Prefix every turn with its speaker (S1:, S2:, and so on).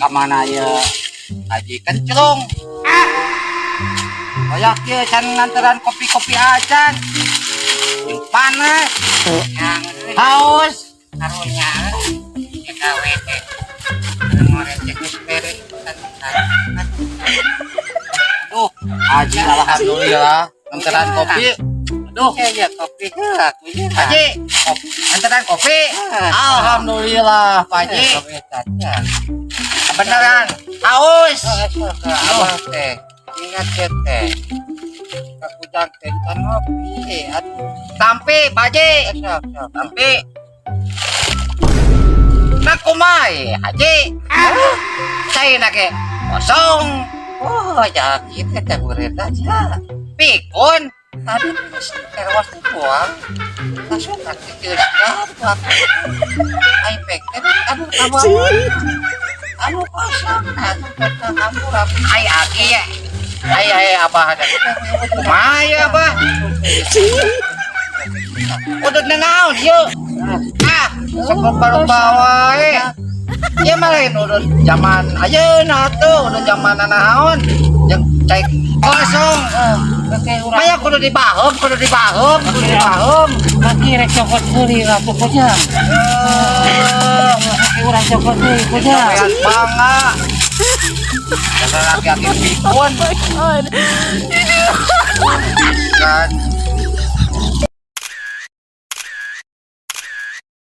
S1: Kamana ya Haji Kencrung? Ah! Kayak kieu can nganteran kopi-kopi acan. Yang panas,
S2: Yang
S1: haus.
S2: Karunya gawe teh. Ngoreceh geus beres.
S1: Duh, Haji, alhamdulillah nganteran kopi. Aduh,
S2: Ya ya, kopi heula aku ya.
S1: Haji, nganteran kopi. Alhamdulillah, Pak Haji.
S2: Kopi saja.
S1: Beneran haus.
S2: Abah teh ingat ya teh. Kakujang teh can ngopi. Aduh,
S1: Tampi, Pak Haji.
S2: Sok sok.
S1: Tampi. Nah, kumaha Haji? Saya nak kosong.
S2: Oh, ya kita teh buret aja.
S1: Pikun.
S2: Tadi geus terwas teh buang. Langsung kan geus buang. Ai pek teh anu kabawa. Anu kosong anu teh hampura.
S1: Ai aki ya. Ai ai abah ada. Kumaha ya, Abah? Udah naon yuk? Ah, sok baru wae. Ya mah lain udud zaman ayeuna tuh, udud zaman naon? Jeung cai kosong. Maya kudu dibaheum, kudu dibaheum, kudu dibaheum.
S2: Lagi rek cokot heuli lah pokoknya.
S1: Eh,
S2: Lagi urang cokot heuli pokoknya.
S1: Sampean bangga. Jangan laki-laki pikun.
S3: God.
S1: Kan.